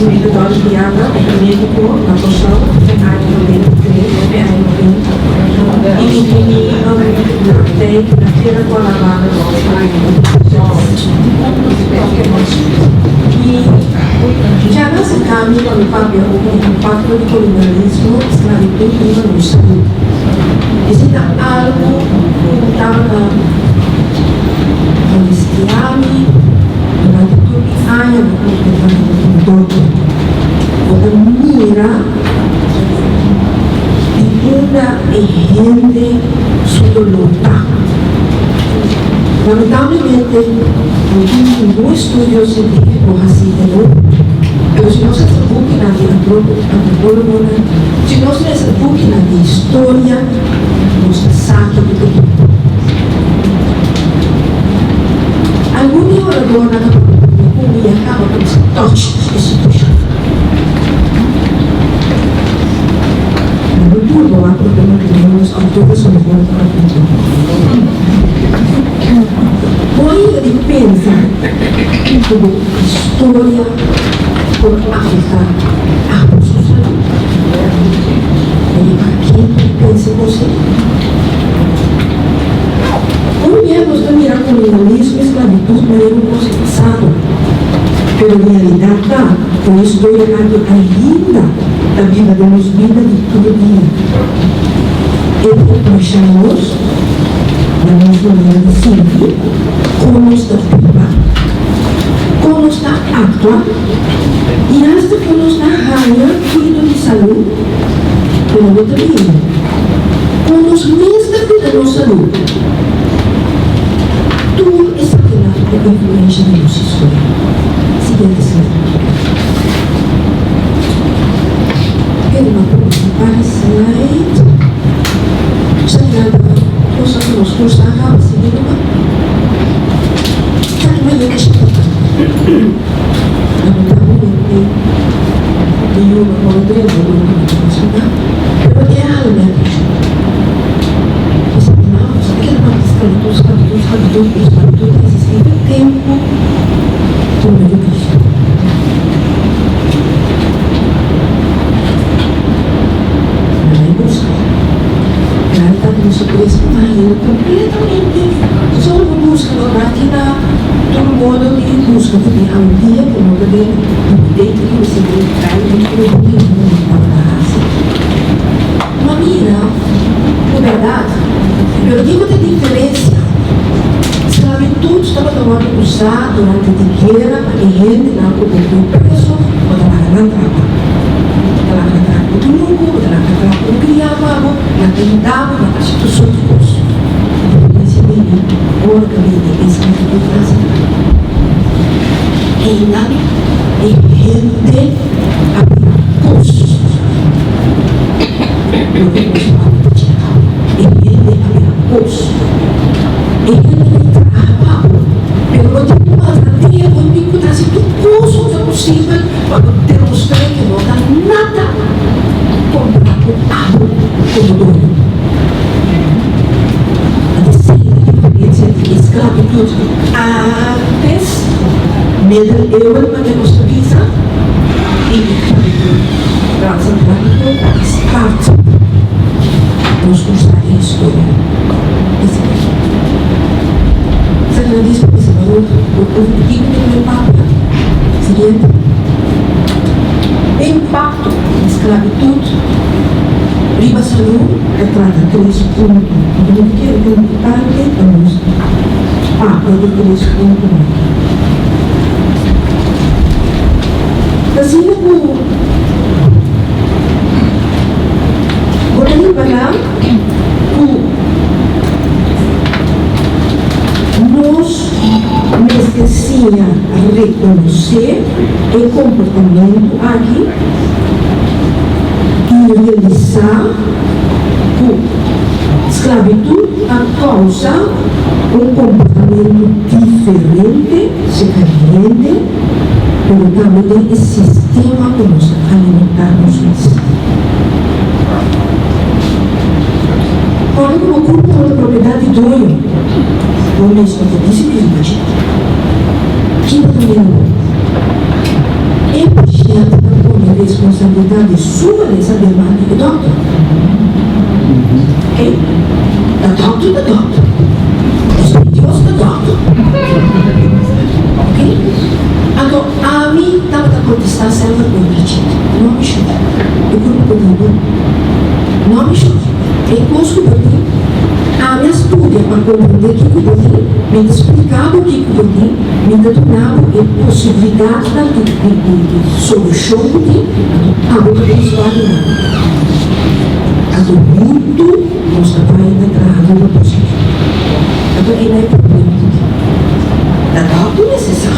Mi ta Dolly Viana, médiko na Kòrsou den aña 93 te aña 90 i mi bini na tei na tera ku a labada I dja nan serka mi pa mi papia over di impakto di kolonialismo i sklabitut riba nos salú. Esei ta algu ku tabata molestia mi durante tur mi añanan ku mi tabata komo dòkter. Bo ta mira di unda e hende su doló ta. Lamentablemente no tin ningun estudio sientífiko hasí den Europa. Pero si nos lesa bukinan di antropólogonan, si nos lesa bukinan di historia, nos ta sa kiko ta bini. Algun di e oradornan a propone ku mi a kaba ku bisa touch e situashon. Na no tur bo a propone ku nos autores lo mehor ta papia. Bo a yega di pensa ku bo historia por afektá abo su salú? Bo ta para ketu i pensa kos ei? Un bia nos ta mira kolonialismo i sklabitut manera un kos di pasado, pero realidat ta ku e historia aki ainda ta biba den nos bida di tur dia. E ta influenshá nos na nos manera di sinti, kon nos ta biba, kon nos ta aktua i asta kon nos ta haña kuido di salú. Pero bo ta bini kon nos mes ta cuida nos salud. Tur esakinan ta influencia di nos historia. Siguiente slide. Pero no por un par di slide. Esakinan ta cosa cu nos tur sa caba sigui numa. Ta tuma yega shita. Lamentablemente mi yu no por a drenta dor ku mi ta hospital, pero e a hala mi atenshon. Mi sa di, Mama, bo sa keda papia sklabitut, sklabitut, sklabitut, pero sklabitut ta eksistí tur tempu promé ku Kristu. Mi a bai buska. Nan ta mi sorpresa ku mi a haña kompletamente solo pa buska no mákina. Tur modo di busca ku tin awendia ku no ta den date ku mester den kai den tur e bukinan ku nan tabata hasi. Ma mira ku bèrdat, pero kiko ta e diferensia? Sklabitut tabata wòrdu usá durante di guera pa e hendenan ku bo pui preso bo ta laga nan traha pa bo. Bo ta laga nan traha ku kunuku, bo ta laga nan traha komo kriá pa bo, nan ta yuda bo, nan ta hasi tur sorti kos. E diferensia bini ora ta bini e esclavitud transatlantico. Einan e hende a bira cos. Loke nos papia ta cheka awe. E hende a bira cos. E hende ta traha pa bo, pero bo tin cu maltratea, bo tin cu ta haci tur cos cu ta posibel pa bo demostra cu no ta nada compara cu abo como doño. A Esei ta diferensia di esklabitut di ántes, middeleeuwen manera nos ta bisa, i esklabitut transatlántico ku a start nos kursa e historia. Esei. Esaki nan disco bisa Baruch, bo por kiko mi ta bin papia? Siguiente. E impakto di sklabitut riba salú ta trata tres punto. Anto mi ta kere ku e importante pa nos papia di tres puntonan aki. Ta asina ku bo ta ripará ku nos mester siña rekonosé e komportamentu aki i realisá ku sklabitut a kousa un komportamentu diferente serka di hende, pero tambe den e sistema ku nos ta alimentá nos mes. Kòrda ku bo kurpu no ta propiedat di doño, bo mes no ta disiplina dje. Ki bo ta mira bo? E pashènt. responsabilidat di su malesa den man di e dòkter. Oké? Ta dòkter ta dòkter. Despues Dios ta dòkter. Oké? Anto ami tabata kontestá semper ku Richard, No mi shon, e kulpa ta di bo. No mi shon, e kos ku bo tin, ami a studia pa komprendé kiko bo tin, mi ta spliká bo kiko bo tin, Mi ta duna bo e posibilidatnan di di solushon ku tin, anto abo ta pensá di nan. Anto huntu nos ta bai na traha riba posishon. Anto ei na e problema ku tin. Ta dòkter mester sa.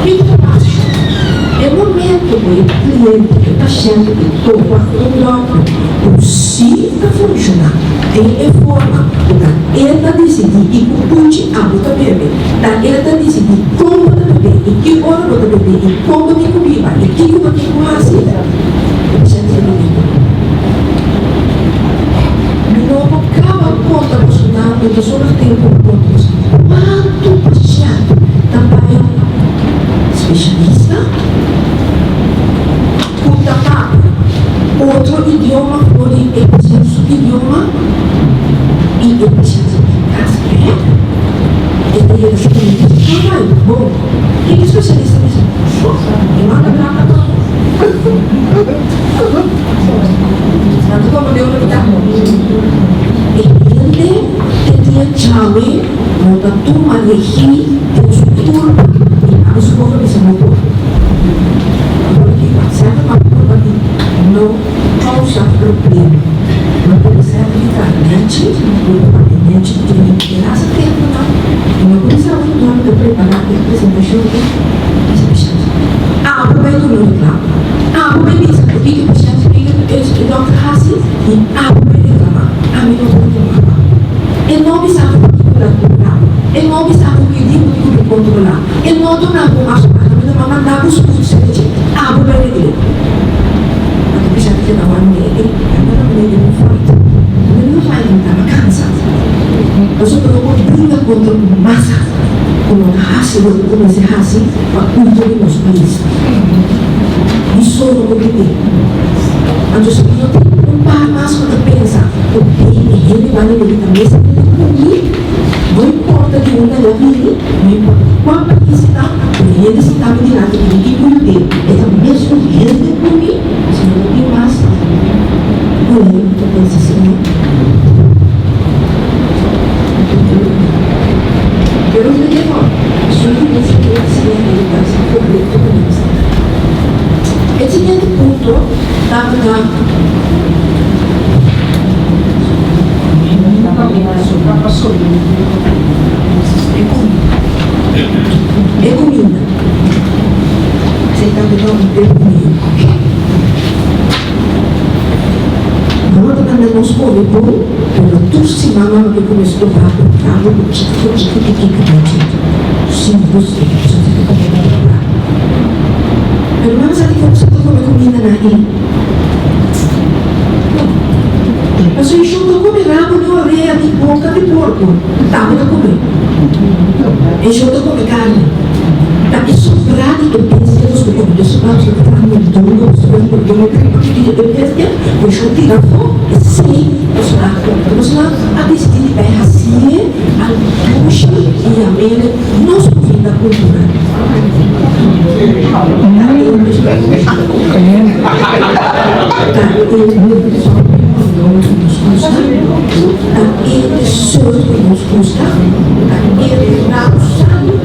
Kiko ta pasa? E momento ku e kliente, e pashènt e topa ku un dòkter ku si ta funshoná den e forma ku ta el ta disidí i ku puchi abo ta bebe, ta el ta disidí kon bo ta bebe i ki ora bo ta bebe i kon bo tin ku biba i kiko bo tin ku hasi, e pashènt ta bebe ku. Mi no por kaba konta boso nan, mi ta sobra tempu pa konta boso kuantu pashènt ta bai spesialista ku ta papia otro idioma for di e pashènt su idioma i e pashènt ta bin kas bèk e ta yega su kaminda di ta bai bon kiko spesialista bisa e manda plaka pa Nan ta kome den un hospital e hende te dia djawe no ta tuma regi den su kurpa i abi su boka bisa no por. Por ki semper papia kurpa di no kousa problema. No por semper di traha nechi, no por papia nechi di kende e lasa tempunan i no por bisa bo dor ta prepara e presentashon ei bisa pashènt. Abo bai duna reklamo. Abo bai bisa ku kiko pashènt kiko e dòkter hasi i abo bai reklama. Ami no por reklama pa bo. E no bisa bo kiko la cobra bo. E no bisa bo ki di bo tin ku controla. E no duna bo un afspraak. Mi ta manda bo spoed sentje. Abo bai regl'é. Anto bisa mi keda wak mi e tabata manera di un fight. Mi no fight mi taba cansa. Pasobra bo por bringa contra un masa cu no ta haci loke cu mester haci pa cuido di nos pais. Mi so no por bini. Anto si mi no tin un par mas cu ta pensa cu hey e hende banda di mi ta mester hende cu mi, no importa di unda el a bini, no importa di cua pais e ta, pero e hende sinta mi dilanti mi tin cu yud'é, e ta mesun hende cu mi, si mi no tin mas cu hende cu ta pensa asina. Pero mi ta kere E siguiente punto tabata. E cuminda. Esey tabata un bebida. Mama ta manda nos come bon, pero tur siman mama ke come stobá ku rabo ku chiki ku chiki tiki kabachitu. Sin bus e ke sa ta come bon prepara. Pero mama sa dikon sa ta come cuminda na e Pasobra e shon ta come rabo di orea di boca di porco, tabo ta come. E shon ta come carni. Ta e sobrá di e bestia nos por come. Nos sobrá nos ta traha mondongo, nos ta pone mondongo tripa di e bestia, ku e shon tira afó, esei nos a come. Enton nos a disidí di bai hasié algu dushi i yam'é nos kuminda kultural. Ta e Ta e mondongo ku nos gusta, ta e soort ku nos gusta, ta e rabo salu.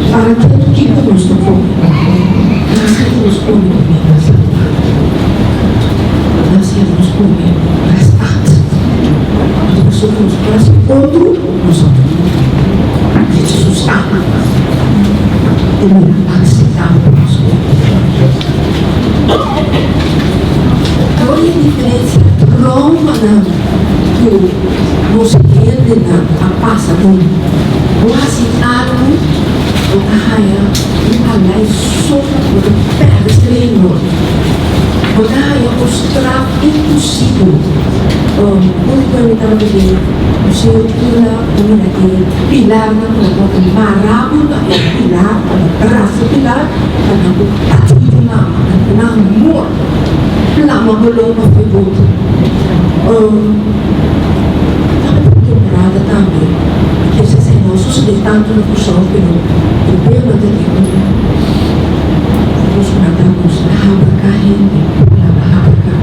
Para ketu kiko nos ta kome? Laga nos kome comida saludabel. Laga nos kome restant. Pasobra nos por hasi otro, nos a drecha su stap i mira akseptabel pa nos kuerpo. Oye e diferencia traumanan cu nos hendenan a pasa den. Bo haci algo, bo ta haya un alai sofra cu bo ta perde streamor. Bo ta haya un straf imposibel. Unda mi tabata den Museo Tula mi mira e pilarnan ku nan tabata mará ku na e pilar, tabata brasa pilar pa nan por bati di lama, ku nan amor plama boló pa fe boto. Tabata un temporada tambe, mi kier sa esei no a sosodé tantu na Kòrsou, pero problema ta di un nos ku nan ta gusta habraká hende, palabra habraká.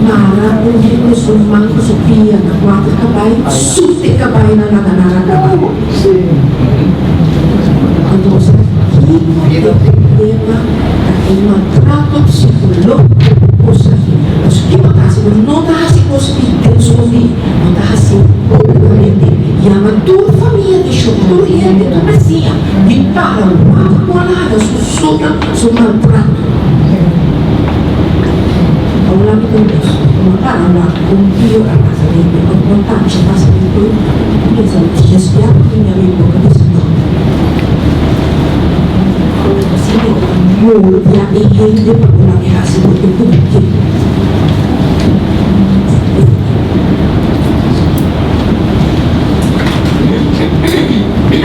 Mara un hende su man ku su pia na kuater kabai, sute kabai nan laga nan rakaba. Anto bo sa kiko e problema ta e maltrato psikológiko ku kos aki. Pasobra kiko ta hasi? Bo no ta hasi kos di den skondí, bo ta hasi públikamente. Yama tur famia di shon, tur hende, tur bisiña bin para wak ku a laga su sota su maltrato. Paula mi ta mes no para wak un tio a pasa den mi of un tanchi a pasa den mi mi pensa dies bia porque mi a mi boca bisa no. Asina mi ta moldia e hende pa bo laga hasi loke ku bo ke.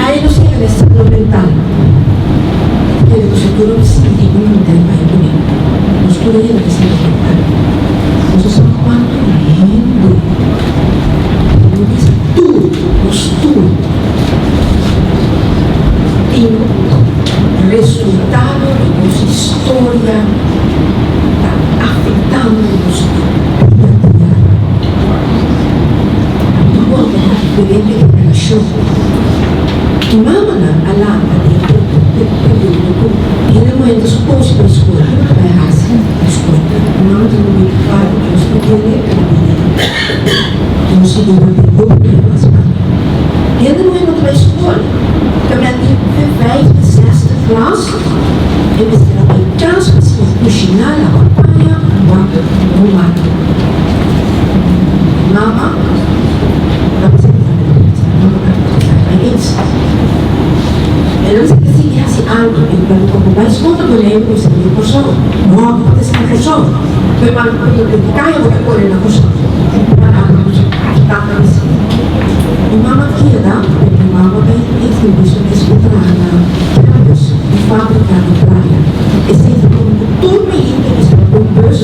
Ai nos yega na e salud mental. Mi ta kere ku si tur a sinti un mujer bai kuné. Nos tur a yega na e salud mental. Nos a sa kuantu hende, mi no bisa tur, nos tur tin resultado di nos historia ta afektando nos bida diario. Mi konta ku diferente generashon. Mi mamanan a lanta den e periodo ku hende muhé ta supos bai skol. Kiko ta bai hasi na skol? Mi mama ta rubí kuater Dios no kere pero bini Dios a duna den hopi bia mas pa mi. Hende muhé no ta bai skol. Ta menti fe vijfde, zesde klas e mester a bai kas pa siña kushiná, laba paña, wak ruman. Mi mama. E no mester sigui hasi algu e pa ku bai skol ta Boneiru ku mester bin Kòrsou. No, bo ta esnan Kòrsou. Pero pa ku kaya bo ta kore na Kòrsou. Pa abo ku tata bisa. Mi mama keda, pero mi mama bai inskribí su mes pa traha na Campus, un fábrika na Playa. Esei ta komo ku tur mi hende mester a un bus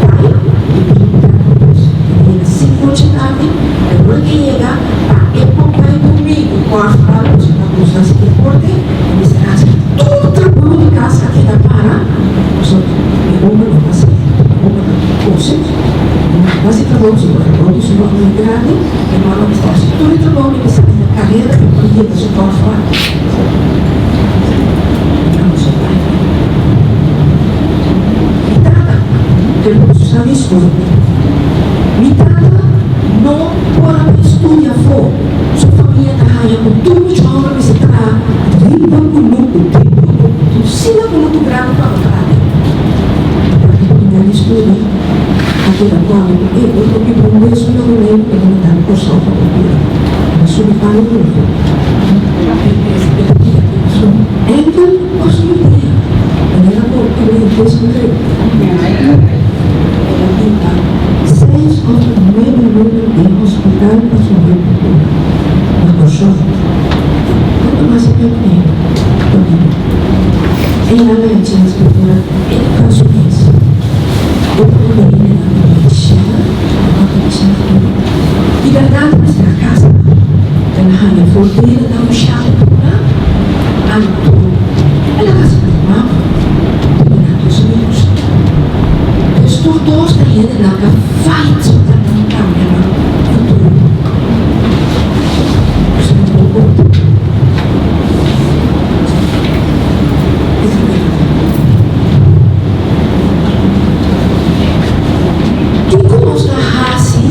bai i bin bèk ku bus. E ta yega sinku ocho tardi, pero ora ke yega pa e por bai durmi ku kòrfbal pasobra ta gusta hasi deporte, e mester hasi tur trabou di kas a keda para, pasobra e homber no ta hasi, e homber ta kose, e homber no ta hasi trabou, pasobra trabou di su homber ta grandi, e mama mester hasi tur e trabou i mester hasi na karera pa e por yega su kòrfbal. Mi tata, pero boso sa mi storia. Mi tata no por a bai studia afó. Su famia ta haña ku tur mucha hòmber mester traha riba kunuku, den kunuku, tur sina kunuku grandi pa no traha den. Pa terminá di studia, a keda kòrda ku e otro biba un mes una Boneiru ku e ta manda Kòrsou pa kultura. El a subi palu kunuku. Enkel oscuridad, manera cu e limpieza un rey. El a pinta seis of nuebe luna den hospital pa su ruptura na Kòrsou. Tantu mas e pek ei pa biba. Ei nan a haña chèns pa por a eduká su mes. Bo ta un hende nan ta bishá, bo ta bishá tur. Di bèrdat mester a kasa nan. El a haña frontera nan ku Shapuna, anto el a kasa ku e mama, pero nan dos a bin gusta. Dus tur dos ta hendenan ka fight pa nan kambia nan futuro. Dus nan por konta. E ta bèrdat. Kiko nos ta hasi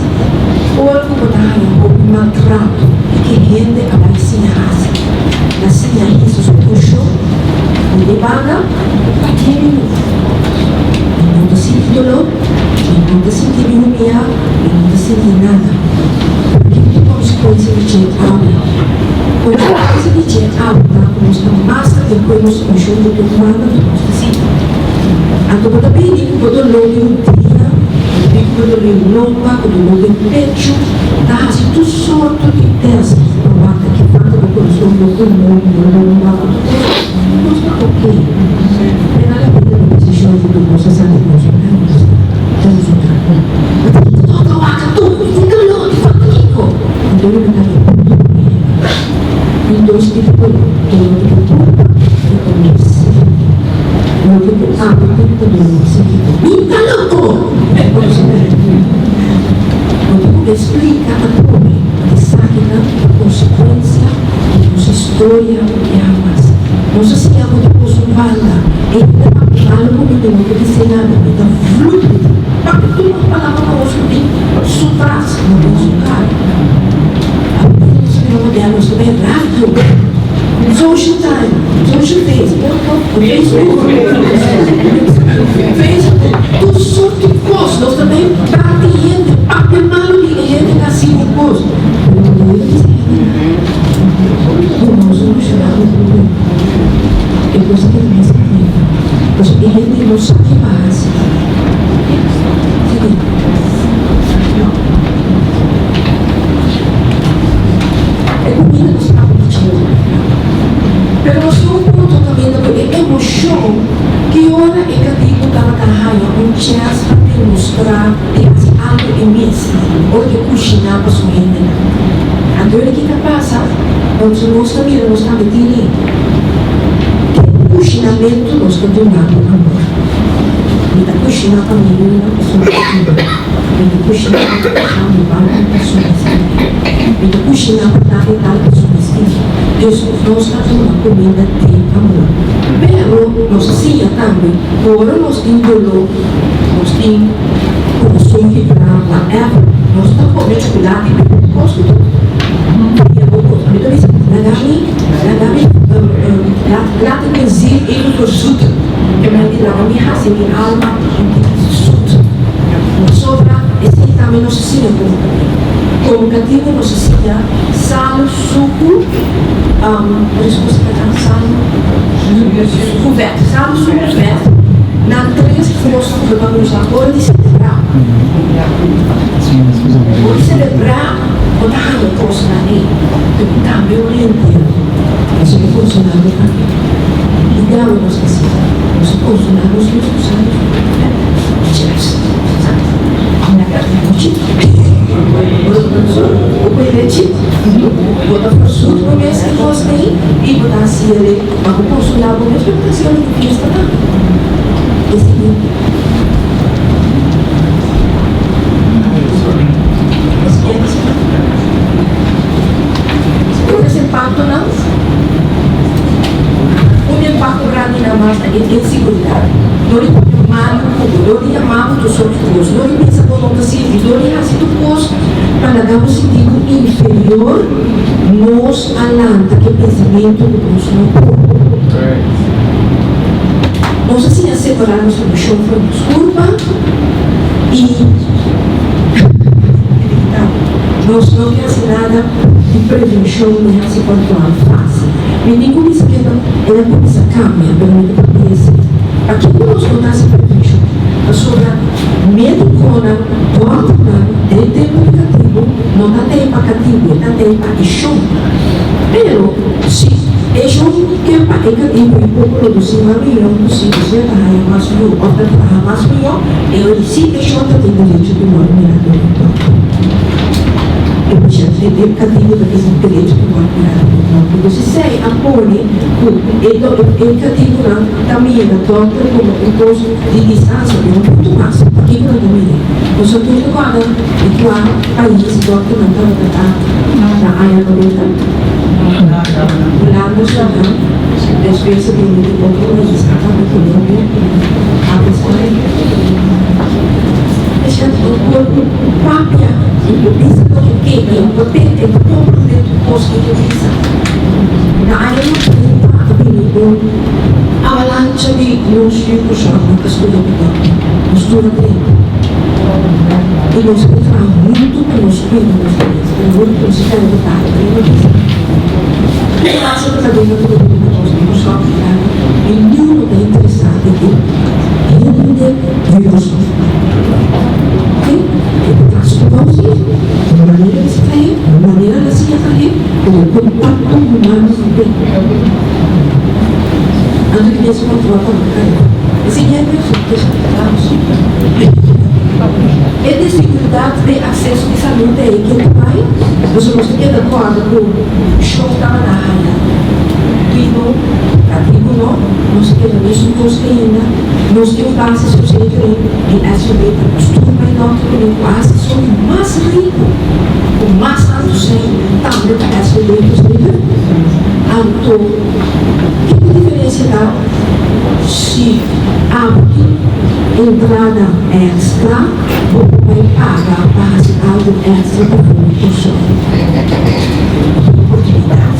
ora ku bo ta haña hopi maltrato i ke hende a bai siña hasi? Na siña hisa su kushon di e banda pa dies minüt. Mi no ta sinti doló, mi no ta sinti mi humiyá, mi no ta sinti nada. Pero kiko ta konsekuensia di dje awe? Konsekuensia di dje awe ta ku nos ta masta den kue nos emoshon ku tur banda ku nos ta sinti. Anto bo ta bini ku bo doló di un dia, bo ta bini ku. ku doló di lomba, ku doló den pechu, ta hasi tur sorto di tèst pa wak ki falta bo kurason, bo pulmon, bo lomba, bo tur kos. Tur kos ta oke. Pero a la bida bo desishon di tur kos a sali nos no ta gusta, ta resultá. Bo ta kita toka wak tur, mi tin doló, di falta kiko? Anto yo ta e punto ku mi hende. Tin dos tipo doló, doló di bo kurpa i doló psíkiko. Loke ku abo tin ta doló psíkiko. Mi ta loko! Bo ta Bo tin ku esplika atrobe esakinan ta konsekuensia di nos historia ku ke a pasa. Nos a siña ku ta kos un banda. E hende papia malu ku mi mi no ta bis'é nada. Mi ta vloek, mi ta papia tur nos palabra ku nos ku tin su tras, no den su kara. Awendia nos a bira moderno, nos ta bay radio, social time, social Facebook, Facebook, Facebook, tur sorti kos. Nos ta bay bati hende, papia malu di e hende ta hasi un kos. Pero cuando yo ta bisa hende cu no soluciona un problema, e kos ta keda mes kaminda. Pasobra e hende no sa ke pa hasi. Sigui. E kumida nos papia di cheu. Pero nos tin un punto kaminda ku e emoshon ki ora e katibu tabata haña un chèns pa demostrá di hasi algu e mes ora di kushiná pa su hendenan. Anto ora ki ta pasa, nos nos ta mira nos tambe tin lei. Den kushinamentu nos ta duna bo amor. Mi ta kushiná pa mi yunan pasobra mi stima nan. Mi ta kushiná pa traha mi banko pasobra mi stima nan. Mi ta kushiná pa tal i tal pasobra mi stima nan. Dus nos ta duna kuminda den amor. Pero nos a siña tambe ku ora nos tin doló, nos tin kurason kibrá, whatever, nos ta kome chocolate i bebe kos ku tur. Dia bo kos. Mi ta bisa, laga mi, laga mi, laat ik mijn ziel even verzoeten. Ke men di laga mi hasi mi alma un tiki zoet. Pasobra esei tambe nos a siña komo katibu. Komo katibu nos a siña salu, suku, respuesta ta kan salu, suku vèt, salu, suku, vèt, nan tres kos ku bo ta usa ora di selebrá. Ora di selebrá bo ta haña kosnan ei, pero tambe un hende nos a konsolá nos tambe. I gawe nos ta sinti, nos a konsolá nos mes ku salu, suku, vèt. Cheers! Bo ta verzoet bo mes e kos ei i bo ta hasiel pa bo konsolá bo mes, pero bo ta hasiel di fiesta tambe. E siguiente. E siguiente señor. Otros impactonan. Un impacto grandi na mas ta e inseguridat. Dor di papia malu ku bo, dor di yama bo tur soort di kos, dor di pensa bo no ta sirbi, dor di hasi tur kos pa laga bo sinti bo inferior, nos a lanta ku e pensamentu ku nos no por. Nos a siña separá nos emoshon for di nos kurpa i nos no ke hasi nada di prevenshon ni hasi kòntròl fásil. Mi tin ku bisa ke el a kuminsá kambia, pero mi ta papia esei. Pakiko nos no ta hasi prevenshon? Pasobra médikonan, dòkternan den tempu di katibu no ta tei pa katibu, e ta tei pa e shon. Pero si e shon ke pa e katibu i por produsí mas mihó posibel, si e ta haña mas yu òf ta traha mas mihó, e ora si e shon ta tin derecho di wòrdu mirá dor un dòkter. E pashènt e katibu ta tin derecho di wòrdu mirá dor un dòkter. Entonces esei a pone ku e katibunan ta mira dòkter komo un kos di distansia, pero un punto mas, pakiko nan ta mira? Pasobra tur ta kòrda di kua pais dòkternan tabata ta na aña 90? Hulanda, Sudan, despues a bini di otro pais, a kaba Colombia, a Spaña. Esha bo por papia i bo bisa loke ke i bo tende, bo komprende tur kos ku bo bisa. Na aña 90 a bini un avalancha di nos yu ku shòrnan ta studia ku dòkter. Nos tur a drenta i nos a bin traha huntu pa nos cuida nos mes. Pero hopi ku nos a keda bataya pero no bisa. Tur pasa ta kadena ku ta bini na nos den nos shòp grandi i niun no ta interesá den e hende di nos. Ok? E ta traha su trabou sí, na manera di trahe, na manera di siña trahe, pero e kontakto humano no tin. Anto di mes kontròl pa no kai. E siguiente E difikultat den akseso di salú ta e ke ta bai, pasobra nos ta keda kòrda ku shon tabata haña tribu, katibu no, nos ta keda mesun kos ainda, nos tin un base sosieferin di SVB ta kustum bai dòkter ku nan ku hasi esun di mas riku ku mas tantu sèn tambe ta SVB toezeker. Anto kiko diferensia ta? Si abo tin entrada èkstra, bo por bai paga pa hasi algu èkstra pa for di Kòrsou. Bo tin oportunidat.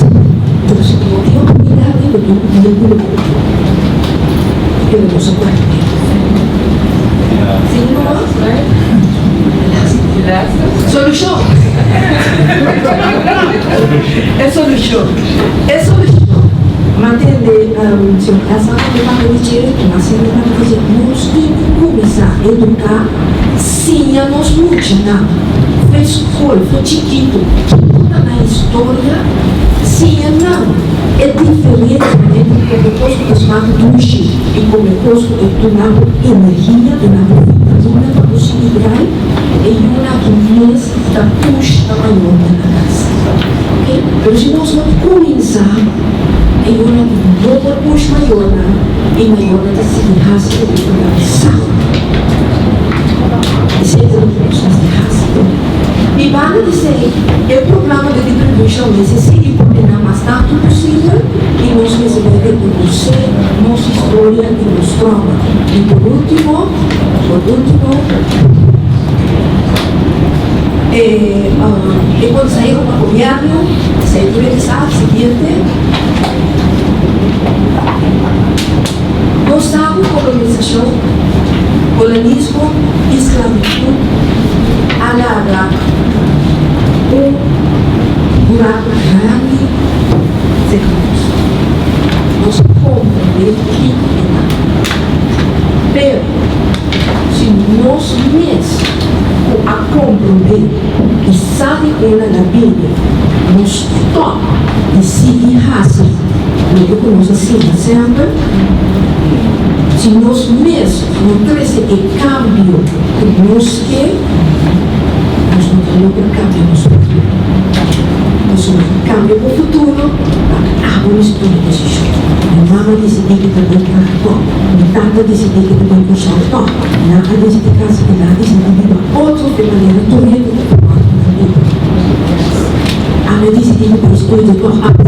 Pero si bo no tin oportunidat, bo tin un dia ku lo bo por. Pero nos a kuarta bem. Sigui mama. Solushon. E solushon. E solushon. Mantende, señor Elsa tambe papia di dje, mas hende papia di dje, nos tin ku kuminsá eduká, siña nos muchanan for skol, for chikitu, kiko ta nan historia, siña nan e diferensia entre kome kos ku ta smak dushi i kome kos ku ta duna bo energia, duna bo vitamina pa bo sigui drai, e yunan aki mes ta push ta mayornan na kas. Ok, pero si nos no kuminsá e yunan no por push mayornan i mayornan ta sigui hasi loke ku nan sa. Esei ta loke nos mester hasi. I banda di esei, e programa di prevenshon mester sigui pone nan mas tantu posibel i nos mester bai rekonosé nos historia i nos trauma. I por último, por último, E e konseho pa gobièrnu esei tur e sa siguiente, Nos sa ku kolonisashon, kolonismo i sklabitut a laga un buraku grandi serka nos. Nos komprendé kiko e ta. Pero si nos mes ku a komprondé i sa di unda na bini, nos stòp di sigui hasi loke ku nos a siña semper. Si nos mes no trese e kambio ku nos ke, nos no ta logra kambia nos futuro. Pasobra kambia bo futuro ta abo mester tuma desishon. Mi mama disidí ku ta bai traha tòg, mi tata disidí ku ta bai Kòrsou tòg. Nan a disidí kasa i nan a disidí biba otro di manera tur hende ta probá ku nan biba. Ami a disidí di bai studia tòg.